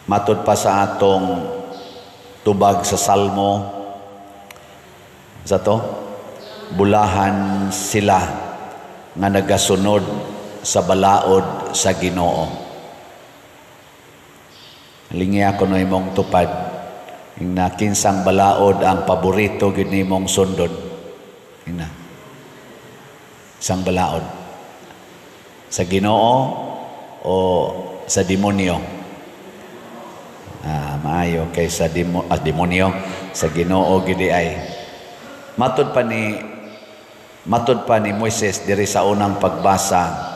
Matud pa sa atong tubag sa Salmo sa to, bulahan sila nga nagasunod sa balaod sa Ginoo. Lingi ako no imong tupad na kinsang balaod ang paborito gid nimong sundon. Ina. Isang balaod sa Ginoo o sa demonyo? Ah, maayo kay sa demonyo, sa Ginoo gid ay. Matud pa ni Moises diri sa unang pagbasa,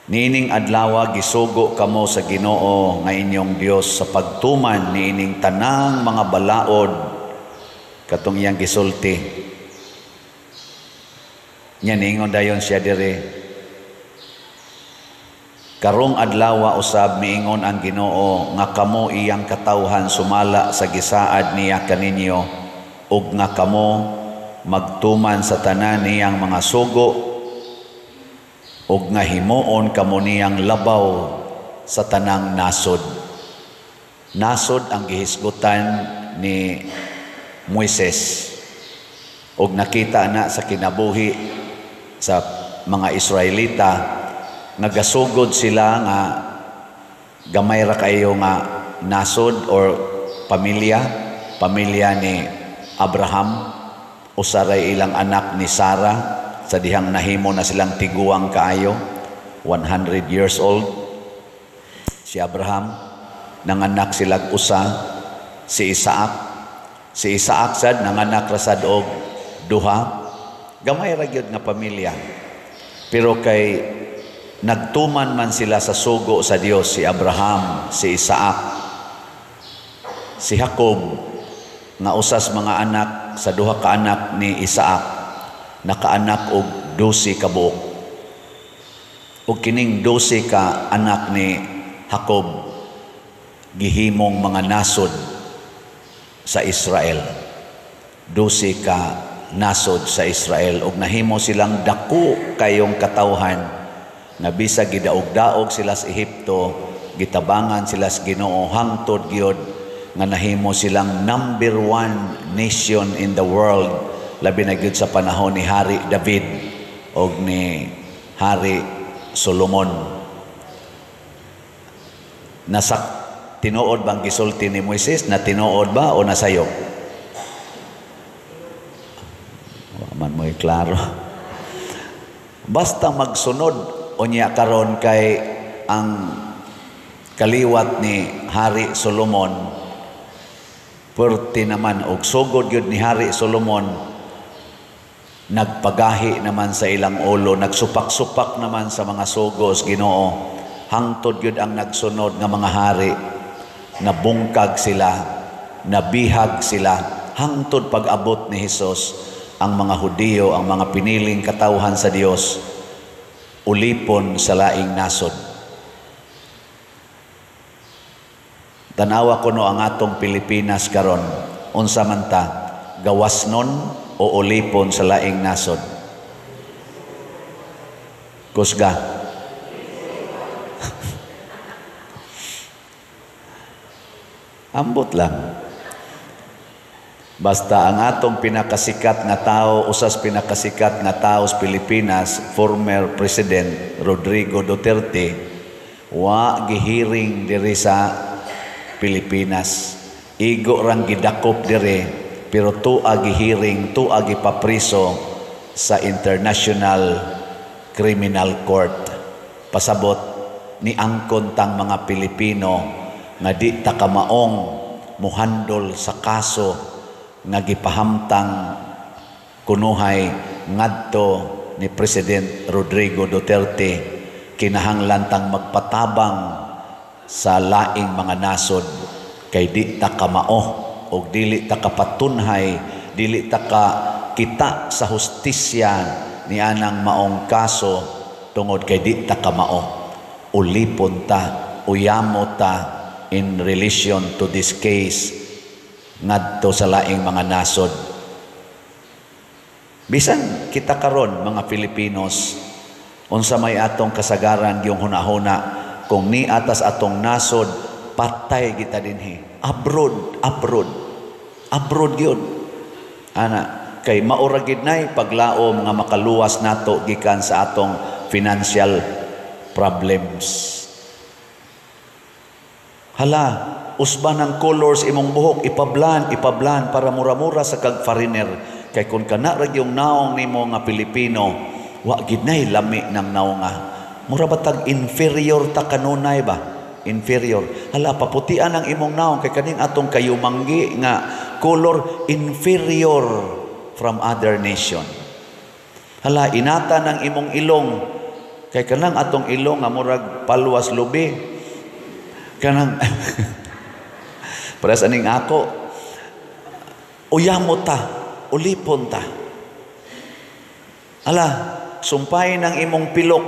"Niining adlawa gisugo kamo sa Ginoo nga inyong Dios sa pagtuman niining tanang mga balaod katong iyang gisulti." Nya niingon dayon siya diri, "Karong adlawa usab miingon ang Ginoo nga kamo iyang katawhan sumala sa gisaad niya kaninyo ug nga kamo magtuman sa tanan niyang mga sugo ug nga himuon kamo niyang labaw sa tanang nasod." Nasod ang gihisgutan ni Moises ug nakita na sa kinabuhi sa mga Israelita nga gasugod sila nga gamay ra kayo nga nasod or pamilya, pamilya ni Abraham, usa ray ilang anak ni Sara sa dihang nahimo na silang tiguang kaayo, 100 years old si Abraham, nanganak silag usa, si Isaac. Si Isaac sad nanganak ra sad og duha. Gamay ra gyud nga pamilya, pero kay nagtuman man sila sa sugo sa Dios, si Abraham, si Isaac, si Jacob nga usas mga anak sa duha ka anak ni Isaac, nakaanak og 12 ka buok. Ug kining 12 ka anak ni Jacob gihimong mga nasod sa Israel. 12 ka nasod sa Israel ug nahimo silang dako kayong katawhan nga bisag gidaog-daog sila sa Ehipto, gitabangan sila sa Ginoo hangtod gyud nga nahimo silang number one nation in the world, labi na gyud sa panahon ni Hari David og ni Hari Solomon. Nasak tinuod bang gisulti ni Moises? Na tinuod ba o nasayop? Wa man mo'y klaro. Basta magsunod unya karon kay ang kaliwat ni Hari Solomon perti naman og sugod gyud ni Hari Solomon, nagpagahi naman sa ilang ulo, nagsupak-supak naman sa mga sugos Ginoo, hangtod gyud ang nagsunod nga mga hari nabungkag sila, nabihag sila, hangtod pag-abot ni Hesus, ang mga Hudiyo, ang mga piniling katawhan sa Dios, ulipon sa laing nasod. Tanawa kuno ang atong Pilipinas karon, unsa man ta, gawas nun o ulipon sa laing nasod? Kusga. Ambot lang. Basta ang atong pinakasikat nga tao, usas pinakasikat nga tao sa Pilipinas, former President Rodrigo Duterte, wa gihiring diri sa Pilipinas. Igo rang gidakop diri, pero tua gihiring, tua gipapriso sa International Criminal Court. Pasabot ni angkon tang mga Pilipino nga di ta kamaong muhandol sa kaso nga gipahamtang kunuhay ngadto ni President Rodrigo Duterte. Kinahanglan tang magpatabang sa laing mga nasod kay di ta kamao og dili ta kapatunhay, dili ta ka kita sa hustisya ni anang maong kaso tungod kay di ta kamao. Ulipon ta, uyamo ta in relation to this case ngadto sa laing mga nasod. Bisan kita karon mga Filipinos, unsa may atong kasagaran yung hunahuna kung ni atas atong nasod Patay kita dinhi. Abroad, abroad. Abroad yun. Ana, kay maura gid nay paglaom nga makaluwas nato gikan sa atong financial problems. Hala, usban ang colors imong buhok, ipablan, ipablan para mura-mura sa kag foreigner. Kay kung kana ra yung naong nimo nga Pilipino, wa gid nay lami ng naonga. Mura ba tag inferior ta kanunay ba? Inferior. Hala, paputian ang imong naong kay kaning atong kayumanggi nga color, inferior from other nation. Hala, inata ng imong ilong kay kanang atong ilong nga murag palwas lubi. Kanang pares aning ako. Uyamo ta, ulipon ta. Hala, sumpay ng imong pilok,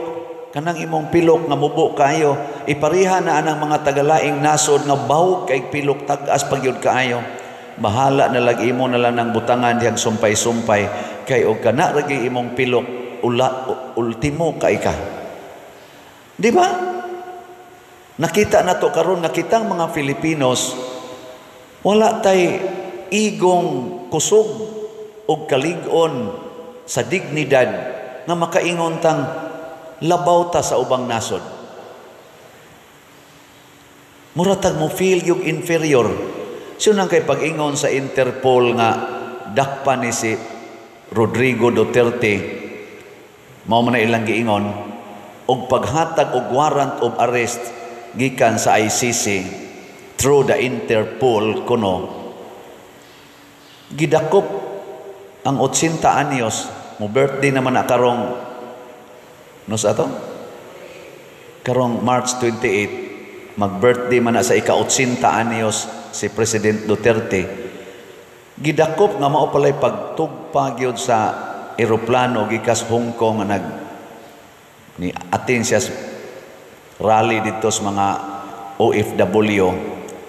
kanang imong pilok nga mubo kaayo, ipariha na anang mga tagalaing nasod nga bawog kay pilok, tag-as pagyud kaayo. Bahala na lag imo na lang ng butangan dihang sumpay-sumpay kay og kana ra gyud imong pilok, ula ultimo kay ka. Di ba? Nakita na to karon nga kitang mga Filipinos wala tay igong kusog og kalig-on sa dignidad nga makaingon tang labaw ta sa ubang nasod. Mura tag mo feel yung inferior. Siya nang kay pag-ingon sa Interpol nga dakpa ni si Rodrigo Duterte, mao man na ilang giingon, og paghatag og warrant of arrest gikan sa ICC through the Interpol kuno, gidakop ang 80 anyos mo, birthday naman na karong no sa ato karong March 28, mag-birthday man na sa ika-80 anyos si President Duterte. Gidakop nga mao palay pagtugpa gyud sa eroplano gikas Hong Kong nga nag ni attend siya sa rally dito sa mga OFW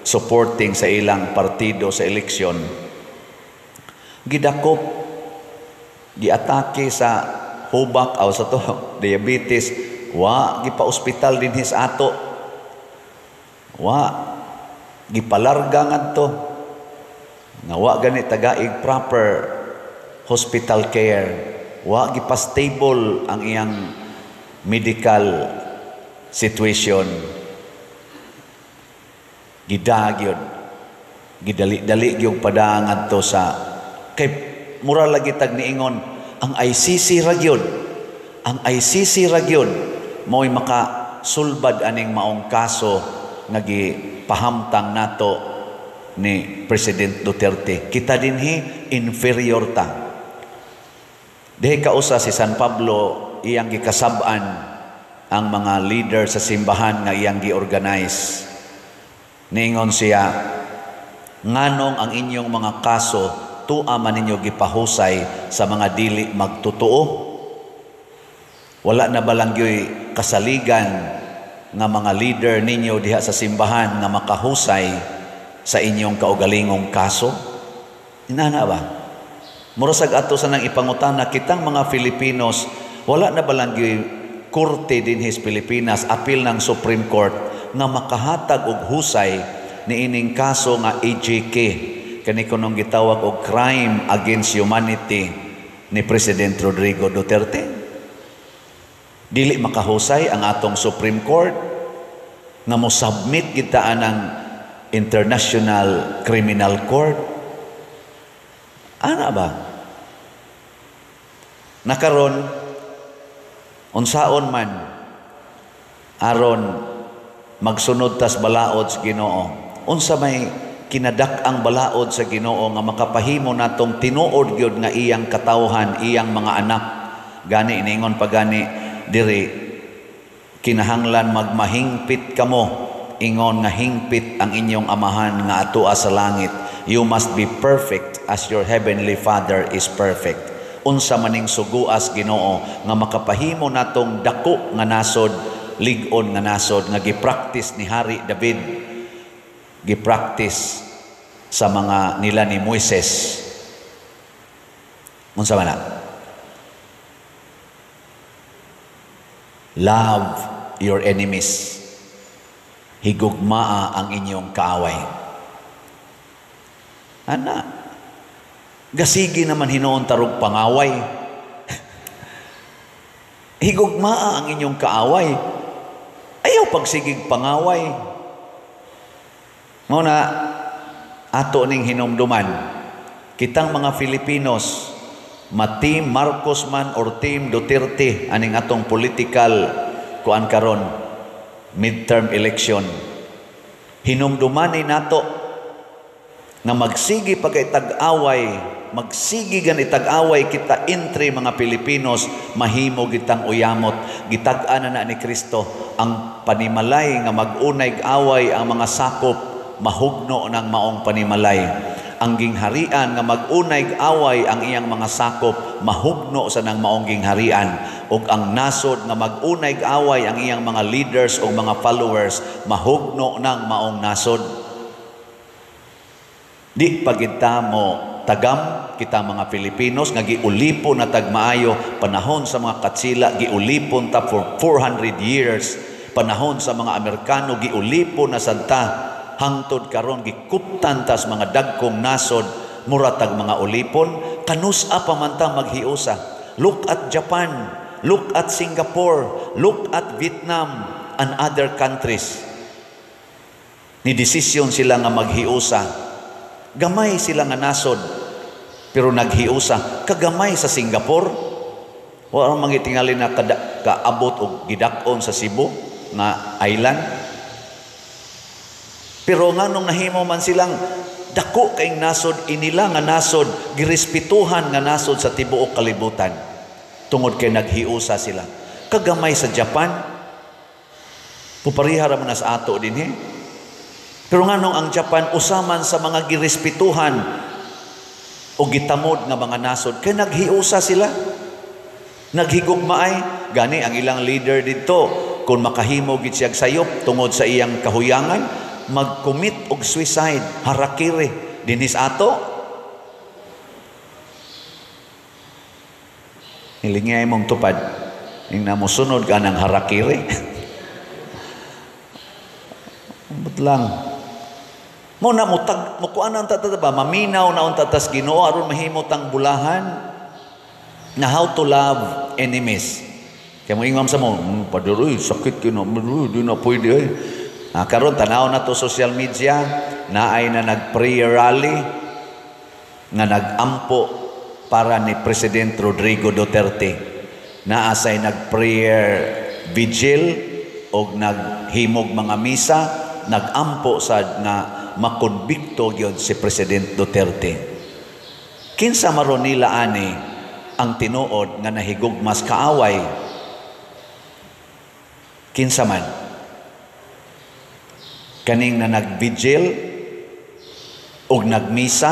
supporting sa ilang partido sa eleksyon. Gidakop, giatake sa hubak aw sa to diabetes, wa gipa-ospital dinhi sa ato, wa gipalarga ngadto nga wa gani tagaig proper hospital care, wa gipa-stable ang iyang medical situation. Gidagyod, gidali-dali gyud pada ngadto sa kay mura lagi tag niingon ang ICC ra gyud, ang ICC ra gyud mao'y makasulbad aning maong kaso nga gipahamtang nato ni President Duterte. Kita dinhi inferior ta. Dihi kausa si San Pablo, iyang gikasab-an ang mga leader sa simbahan nga iyang gi-organize. Niingon siya, "Nganong ang inyong mga kaso tua man ninyo gipahusay sa mga dili magtotoo? Wala na ba lang gyoy kasaligan nga mga leader ninyo diha sa simbahan nga makahusay sa inyong kaugalingong kaso?" Inana ba? Murasag ato sa nang ipangutana kitang mga Filipinos, wala na ba lang gyoy korte dinhi sa Pilipinas apil ng Supreme Court nga makahatag og husay niining kaso nga EJK, kani kunong gitawag og crime against humanity ni President Rodrigo Duterte? Dili makahusay ang atong Supreme Court nga mo submit kita anang International Criminal Court? Ana ba? Nakaron, unsaon man aron magsunod tas balaod sa Ginoo? Unsa may kinadak-ang balaod sa Ginoo nga makapahimo natong tinuod gyud nga iyang katawhan, iyang mga anak? Gani iningon pa gani diri, kinahanglan magmahingpit kamo ingon nga hingpit ang inyong Amahan nga atoa sa langit. You must be perfect as your heavenly Father is perfect. Unsa maning suguas Ginoo nga makapahimo natong dako nga nasod, lig-on nga nasod nga gipractice ni Hari David, gipractice sa mga nila ni Moises? Unsa man na? Love your enemies. Higugmaa ang inyong kaaway. Ana, gasigi naman hinuon tarog pangaway. Higugmaa ang inyong kaaway. Ayaw pagsigig pangaway. Muna, ato ning hinumduman, kitang mga Filipinos, ma-Team Marcos man or Team Duterte, aning atong political kuan karon, midterm election. Hinumduman ni nato nga magsigi pagka itag-away, magsigi gan itag-away kita entre mga Pilipinos, mahimo gitang uyamot. Gitag-an na ni Kristo ang panimalay nga mag-unay away ang mga sakop, mahugno ng maong panimalay. Ang gingharian nga mag-unay away ang iyang mga sakop, mahugno sa nang maong gingharian. Ug ang nasod nga mag-unay away ang iyang mga leaders o mga followers, mahugno ng maong nasod. Di pagita mo tagam kita mga Pilipinos nga giulipon na tagmaayo panahon sa mga Katsila, giulipon ta for 400 years. Panahon sa mga Amerikano, giulipon na santa hangtod karon, gikuptan tas mga dagkong nasod, mura tag mga ulipon. Kanus-a pa man ta maghiusa? Look at Japan, look at Singapore, look at Vietnam and other countries. Ni desisyon sila nga maghiusa. Gamay sila nga nasod, pero naghiusa. Kagamay sa Singapore, wala mangitingali na kaabot og gidak-on sa Cebu nga island. Pero nganong nahimo man silang dako kaing nasod, inila nga nasod, girespetuhan nga nasod sa tibuok kalibutan tungod kay naghiusa sila. Kagamay sa Japan, pupariha ra man na sa ato dinhi. Pero nganong ang Japan usaman sa mga girespetuhan o gitamod nga mga nasod, kay naghiusa sila. Naghigugmaay gani ang ilang leader didto, kung makahimo gid siyag sayop tungod sa iyang kahuyangan, mag-commit og suicide, harakiri dinhis ato. Hilingay mong tupad ning namosunod ka ng harakiri. Ambot lang. Mo na mutag mukuan ang tata ba, maminaw na unta tas Ginoo aron mahimo tang bulahan na how to love enemies. Kay mo ingam sa mo, Padre, oy, sakit kino, di na pwede oy. Karon tanaw na to social media, naay na nag-prayer rally nga nag-ampo para ni President Rodrigo Duterte. Naasay nag-prayer vigil og naghimog mga misa, nag-ampo sad nga makonbikto gyud si President Duterte. Kinsa maron nila ani ang tinuod nga nahigugmas kaaway? Kinsa man? Kaning na nag-vigil og nagmisa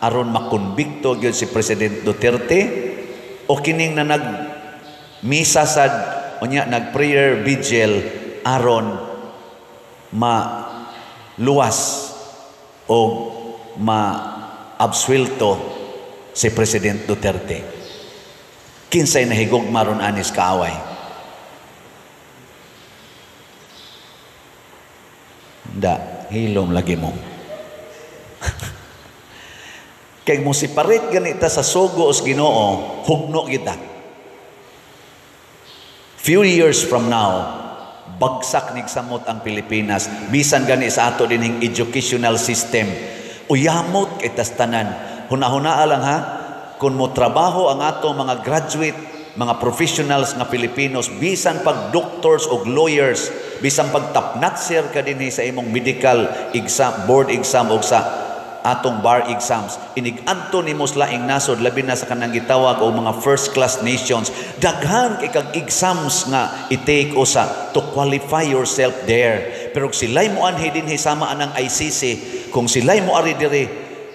aron makonbikto gyud si President Duterte, o kining na nagmisa sad unya nag-prayer vigil aron maluwas o ma-absuelto si President Duterte? Kinsay nahigugma ron anis kaaway? Da, hilom lagi mo. Kay mo siparit ganita sa sugo os Ginoo, hugno kita. Few years from now, bagsak nigsamot ang Pilipinas. Bisan gani sa ato dinhing educational system, uyamot kay tas tanan. Hunahunaa lang ha, kung mo trabaho ang ato mga graduate, mga professionals nga Pilipinos, bisan pag doctors o lawyers, bisan pag tapnatser ka dinhi sa imong medical exam, board exam o sa atong bar exams, inig-adto nimo sa laing nasod, labi na sa kanang gitawag o mga first class nations, daghan kay kag exams nga i-take usa to qualify yourself there. Pero kung sila'y mo anhi dinhi sama anang ICC, kung sila'y mo ari diri,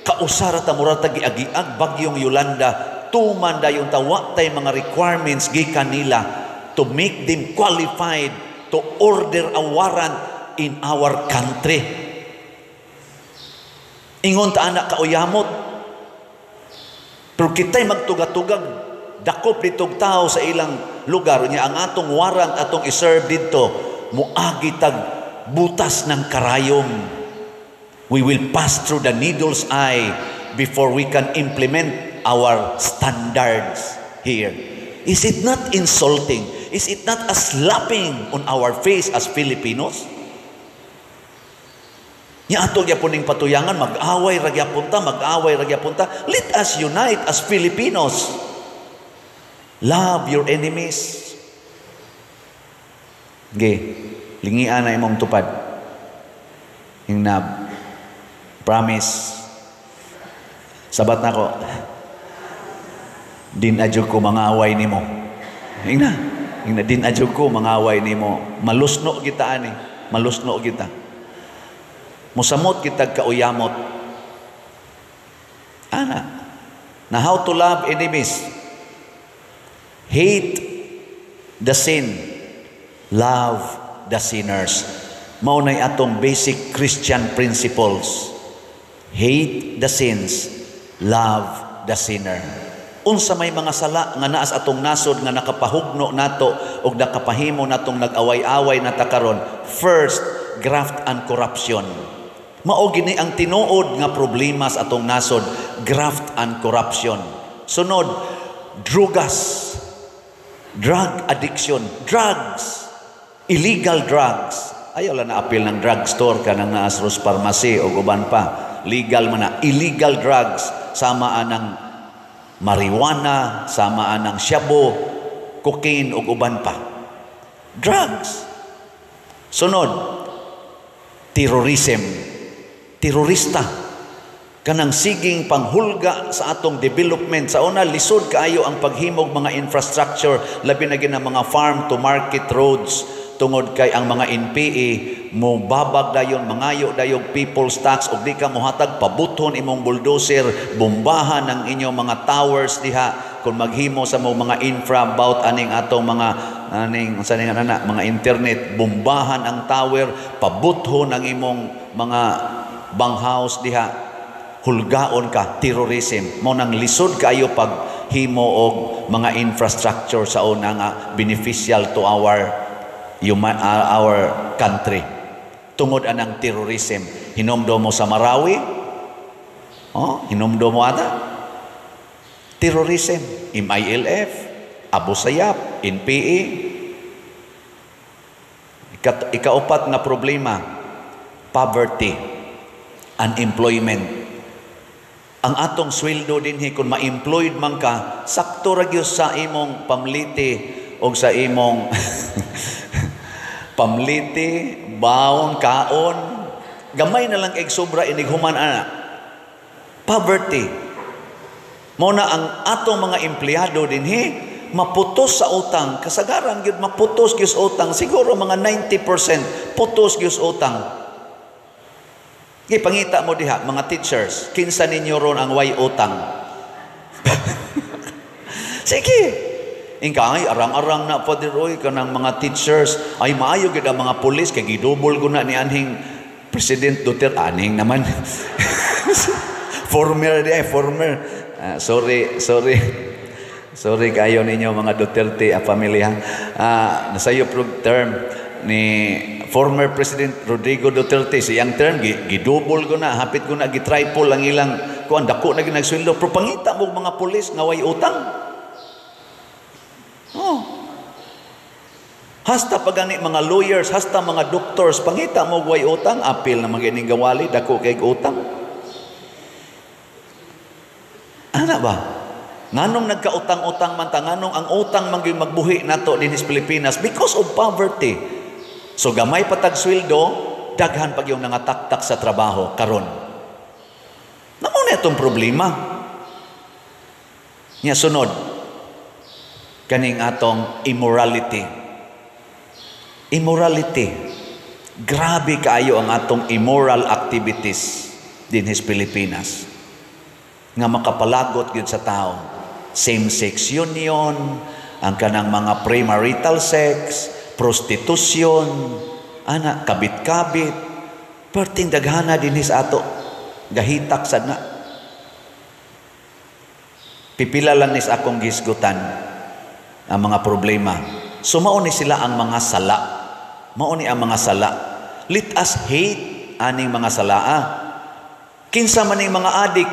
kausara ta mura ta giagiag bagyong Yolanda, tuman dayon ta wa tay mga requirements gikan nila to make them qualified to order a warrant in our country. Ingon ta anak kauyamot. Pero kita'y magtugatugag, dakop ditog tao sa ilang lugar niya ang atong warrant atong iserve didto, muagi tag butas ng karayom. We will pass through the needle's eye before we can implement our standards here. Is it not insulting? Is it not a slapping on our face as Filipinos? Nya ato gyapon ning patuyangan, mag-away ra gyapon ta, mag-away ra gyapon ta. Let us unite as Filipinos. Love your enemies. Ge, lingian na imong tupad. Ingna, promise. Sabat nako. Di na jud ko mangaway nimo. Ingna, ingna, di na jud ko mangaway nimo. Malusno kita ani, malusno kita. Musamot kita kauyamot. Ana. Na how to love enemies. Hate the sin. Love the sinners. Mao nay atong basic Christian principles. Hate the sins, love the sinner. Unsa may mga sala nga naa sa atong nasod nga nakapahugno nato og nakapahimo natong nag-away-away na ta karon? First, graft and corruption. Mao gini ang tinuod nga problema sa atong nasod, graft and corruption. Sunod, drugas, drug addiction, drugs, illegal drugs. Ayaw lang na apil ng drugstore kanang naa sa Rose Pharmacy o uban pa. Legal man na. Illegal drugs, sama anang marijuana, sama anang shabu, cocaine ug uban pa. Drugs. Sunod, terrorism. Terorista. Kanang siging panghulga sa atong development. Sa una, lisod kaayo ang paghimog mga infrastructure, labi na gina mga farm to market roads, tungod kay ang mga NPA mo babag dayon, mangayo dayog people's tax, ug di ka mohatag, pabuton imong bulldozer, bombahan ang inyong mga towers diha kung maghimo sa mo mga infra about aning atong mga aning unsa ning ana mga internet, bombahan ang tower, pabuthon ang imong mga banghouse diha, hulgaon ka. Terrorism mo nang lisod kaayo pag himo og mga infrastructure sa una nga beneficial to our country tungod anang terrorism. Hinumdum mo sa Marawi, oh, hinumdum mo ata, terrorism, MILF, Abu Sayyaf, NPA. Ikaupat nga problema, poverty, unemployment. Ang atong sweldo dinhi, kung ma-employed man ka, sakto ra gyud sa imong pamliti o sa imong pamliti, baon, kaon, gamay na lang ig sobra inighuman ana. Poverty. Mao na ang atong mga empleyado dinhi maputos sa utang, kasagaran gyud maputos gyud sa utang, siguro mga 90% putos gyud sa utang. Gipangita mo diha mga teachers, kinsa ninyo ron ang way utang? Sige. Ingka ay arang-arang na, Father oy, kanang mga teachers ay maayo gid ang mga pulis kay gidubol ko na ni anhing President Duterte aning naman. Former di ay former. Sorry, sorry. Sorry kayo ninyo mga Duterte a pamilya. Nasayo prog term ni former President Rodrigo Duterte, siyang term gidubol ko na, hapit ko na gitriple ang ilang kuan, dako na gyud nagsweldo, pero pangita mo mga pulis nga way utang. Oh. Hasta pa gani mga lawyers, hasta mga doctors, pangita mo way utang, apil na mga gawali, dako kay utang. Ana ba? Nganong nagkautang-utang man ta, nganong ang utang man gyud magbuhi nato dinhi sa Pilipinas? Because of poverty. So gamay pa tag sweldo, daghan pag yung nangataktak sa trabaho karon. Namo na itong problema. Nya sunod, kaning atong immorality. Immorality. Grabe kaayo ang atong immoral activities dinhi sa Pilipinas nga makapalagot gyud sa tao. Same-sex union, ang kanang mga premarital sex, prostitution, ana, kabit-kabit, perting daghana dinhi sa ato, gahitak sad na. Pipila lang nis akong gisgutan ang mga problema. So mao ni sila ang mga sala. Mao ni ang mga sala. Let us hate aning mga salaa. Kinsa man ning mga adik,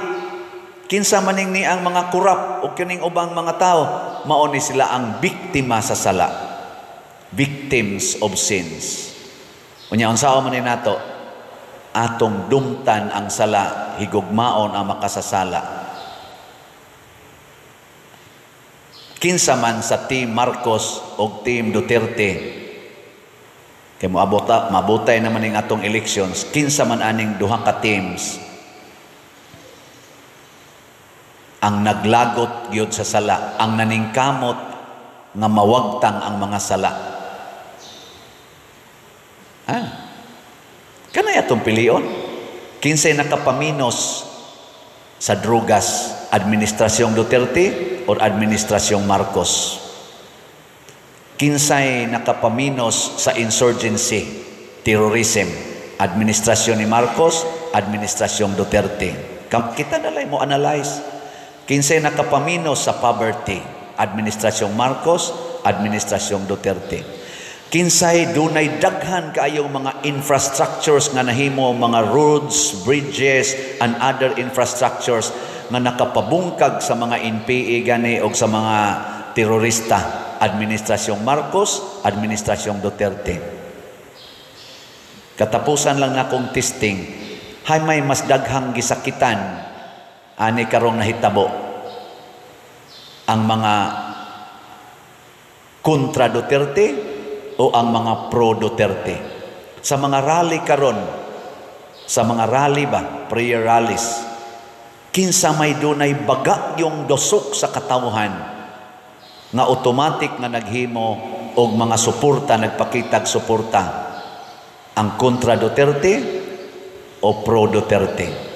kinsa man ning ni ang mga kurap o kining ubang mga tao, mao ni sila ang biktima sa sala. Victims of sins. Unya, unsaon man ni nato? Atong dumtan ang sala, higugmaon ang makasasala. Kinsa man sa Team Marcos o Team Duterte, kay moabota, mabutay naman ning atong elections, kinsa man aning duha ka teams ang naglagot gyud sa sala, ang naningkamot nga mawagtang ang mga sala. Ah, kanay atong pilion? Kinsay nakapaminos sa drugas, administrasyong Duterte or administrasyong Marcos? Kinsay nakapaminos sa insurgency, terrorism, administrasyon ni Marcos, administrasyong Duterte? Kita na lang mo analyze. Kinsay nakapaminos sa poverty, administrasyong Marcos, administrasyong Duterte? Kinsay dunay daghan kaayong mga infrastructures nga nahimo, mga roads, bridges, and other infrastructures nga nakapabungkag sa mga NPA gani og sa mga terorista, administrasyong Marcos, administrasyong Duterte? Katapusan lang nakong testing, hay may mas daghang gisakitan ani karong nahitabo, ang mga kontra Duterte o ang mga pro Duterte? Sa mga rally karon, sa mga rally ba, prayer rallies, kinsa may dunay baga yung dosok sa katawhan nga automatic nga naghimo og mga suporta, nagpakitag suporta, ang kontra Duterte o pro Duterte?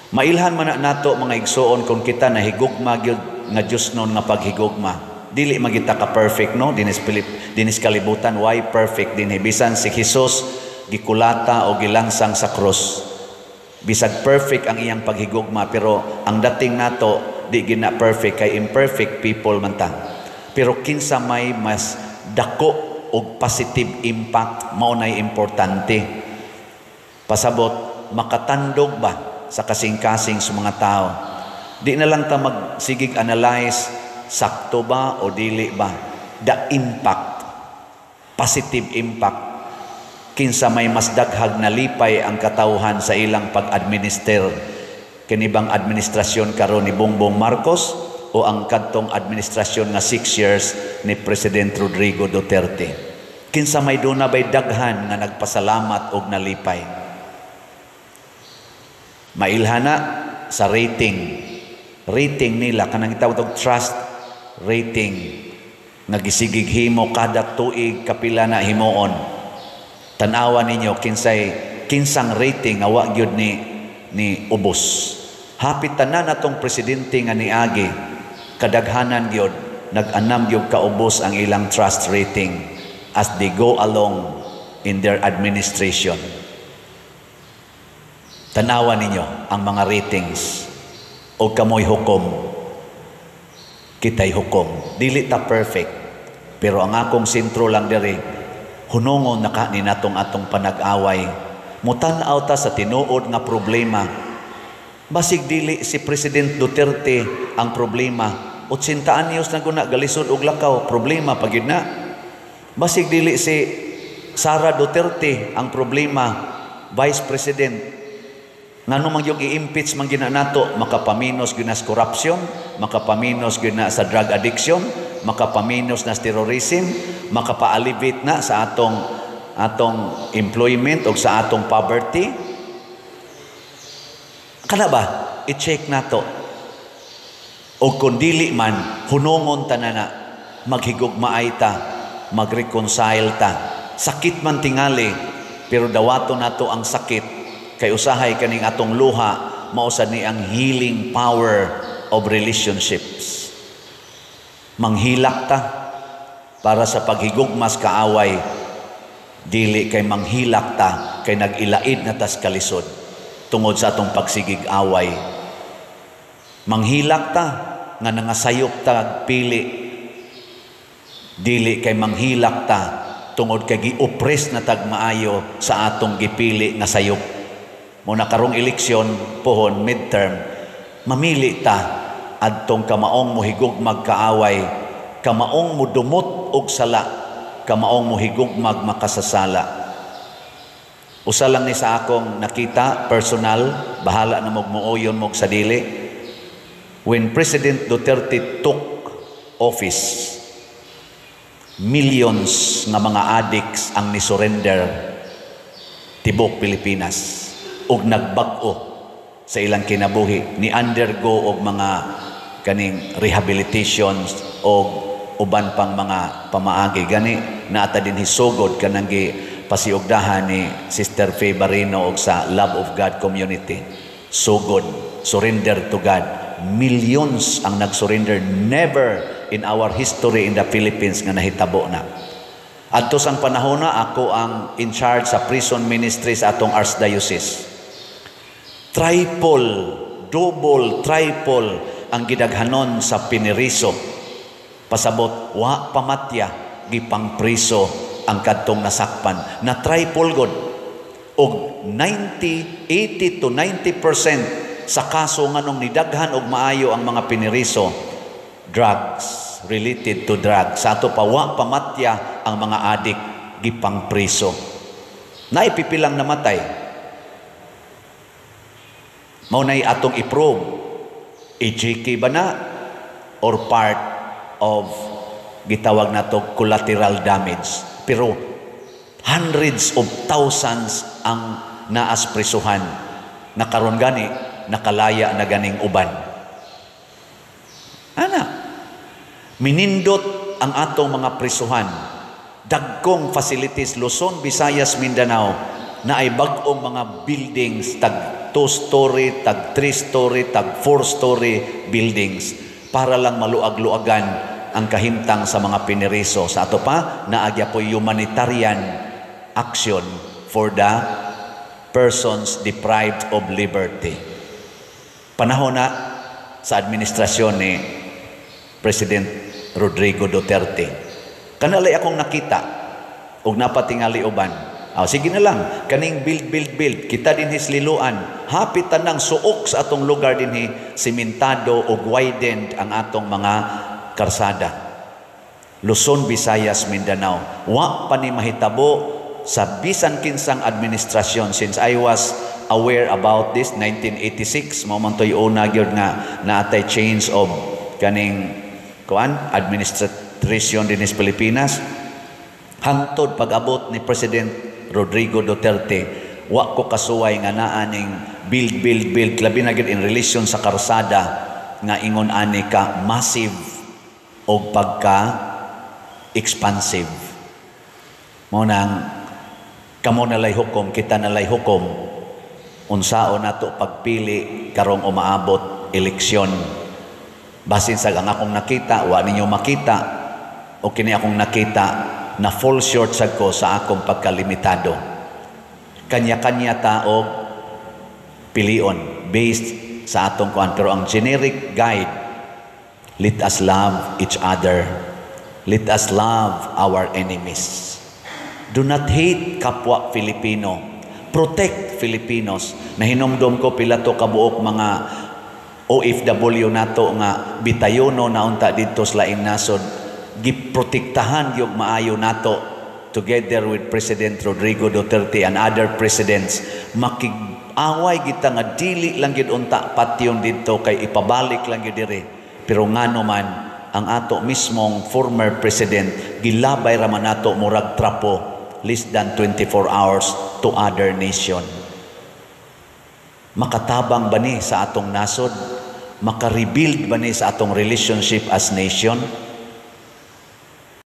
Mailhan man na nato, mga igsuon, kung kita nahigugma gyud nga Dios nun nga paghigugma. Dili magita ka perfect, no, dinis Pilip, dinis kalibutan, why perfect dinhi? Bisan si Jesus gikulata o gilangsang sa krus. Bisag perfect ang iyang paghigugma, pero ang dating nato di gina perfect kay imperfect people man ta. Pero kinsa may mas dako og positive impact, mao nay importante. Pasabot, makatandog ba sa kasing-kasing sa mga tao? Di na lang ta magsigig analyze sakto ba o dili ba. The impact, positive impact, kinsa may mas daghag nalipay ang katawhan sa ilang pag-administer, kini bang administrasyon karon ni Bongbong Marcos o ang kadtong administrasyon nga 6 years ni President Rodrigo Duterte? Kinsa may duna bay daghan nga nagpasalamat og nalipay? Mailhana sa rating rating nila, kanang gitawag og trust rating nga gisigig himo kada tuig, kapila na himuon. Tan-awa ninyo kinsay kinsang rating nga wa gyud ni ubos. Hapit tanan atong presidente nga niagi, kadaghanan gyud nag-anam gyud kaubos ang ilang trust rating as they go along in their administration. Tanawa ninyo ang mga ratings o kamoy hukom, kitay hukom. Dili ta perfect, pero ang akong sentro lang diri, hunongon na ka ni natong atong panag-away, mutan-aw ta sa tinuod nga problema. Basig dili si President Duterte ang problema. 80 anyos na guna, galisod og lakaw, problema pa gyud na. Basig dili si Sara Duterte ang problema, Vice President. Ngano man yung i-impeach man gina nato? Makapaminos gyud na sa corruption, makapaminos gyud na sa drug addiction, makapaminos na sa terrorism, makapa-alleviate na sa atong employment o sa atong poverty. Kana ba? I-check nato. O kung dili man, hunongon ta na, maghigugmaay ta, mag-reconcile ta. Sakit man tingali, pero dawato nato ang sakit kay usahay kaning atong luha mao sad ni ang healing power of relationships. Manghilak ta para sa paghigugmas kaaway, dili kay manghilak ta kay nag-ilaid na tas kalisod tungod sa atong pagsigig away. Manghilak ta nga nangasayop ta pili, dili kay manghilak ta tungod kay gi-oppress na tag maayo sa atong gipili nga sayop. Mao na karong eleksyon pohon, midterm, mamili ta adtong kamaong mohigugmag kaaway, kamaong mudumot og sala, kamaong mohigugmag makasasala. Usa lang ni sa akong nakita personal, bahala na mog muuyon mog sa dili. When President Duterte took office, millions nga mga addicts ang ni-surrender tibok Pilipinas ug nagbag-o sa ilang kinabuhi, ni undergo og mga kaning rehabilitations og uban pang mga pamaagi. Gani naata din hisugod kanang gi pasiugdahan ni Sister Faye Barino og sa Love of God Community. Sugod, surrender to God. Millions ang nag-surrender. Never in our history in the Philippines nga nahitabo na. Adto sang panahon na ako ang in charge sa prison ministry sa atong archdiocese. Triple, double, triple ang gidaghanon sa piniriso. Pasabot, wa pamatya, gipangpriso ang kadtong nasakpan. Na triple god. Og 90, 80 to 90% sa kaso nganong nidaghan og maayo ang mga piniriso, drugs, related to drugs. Sa ato pa, wa pamatya ang mga adik, gipangpriso. Naipipilang namatay. Mao na'y atong i-probe. EJK ba na or part of gitawag nato collateral damage? Pero hundreds of thousands ang naas prisuhan na karon gani nakalaya na ganing uban. Ana, minindot ang atong mga prisuhan. Dagkong facilities, Luzon, Visayas, Mindanao, na ay bag-ong mga buildings, tag 2-story, tag 3-story, tag 4-story buildings para lang maluag-luagan ang kahimtang sa mga piniriso. Sa ato pa, naagya po humanitarian action for the persons deprived of liberty. Panahon na sa administrasyon ni President Rodrigo Duterte. Kanalay akong nakita og napatingali uban. Ah, sige na lang, kaning build, build, build, kita dinhi sa Liloan, hapit tanang suok sa atong lugar dinhi, simentado og widened ang atong mga karsada. Luzon, Visayas, Mindanao. Wa pa ni mahitabo sa bisan kinsang administrasyon since I was aware about this 1986. Mao man to'y una gyud nga naatay change of kaning kuan administration dinhi sa Pilipinas hangtod pag-abot ni President Rodrigo Duterte. Wa ko kasuway nga naa ning build, build, build, labi na gyud in relation sa karsada nga ingon ani ka massive og pagka expansive. Mao nang kamo nalay hukom, kita nalay hukom unsaon nato pagpili karong umaabot eleksyon. Basin sa ang akong nakita, wa ninyo makita, o kini akong nakita na fall short sad ko sa akong pagkalimitado. Kanya-kanya ta og pilion based sa atong kuan, pero ang generic guide, let us love each other. Let us love our enemies. Do not hate kapwa Filipino. Protect Filipinos. Nahinumdom ko pila to kabuok mga OFW nato nga bitayono na unta didto sa laing nasod, giprotektahan gyud maayo nato together with President Rodrigo Duterte and other presidents. Makig-away kita nga dili lang gyud unta patyon didto kay ipabalik lang gyud diri, pero ngano man ang ato mismong former president gilabay ra man nato murag trapo less than 24 hours to other nation. Makatabang ba ni sa atong nasod? Maka-rebuild ba ni sa atong relationship as nation?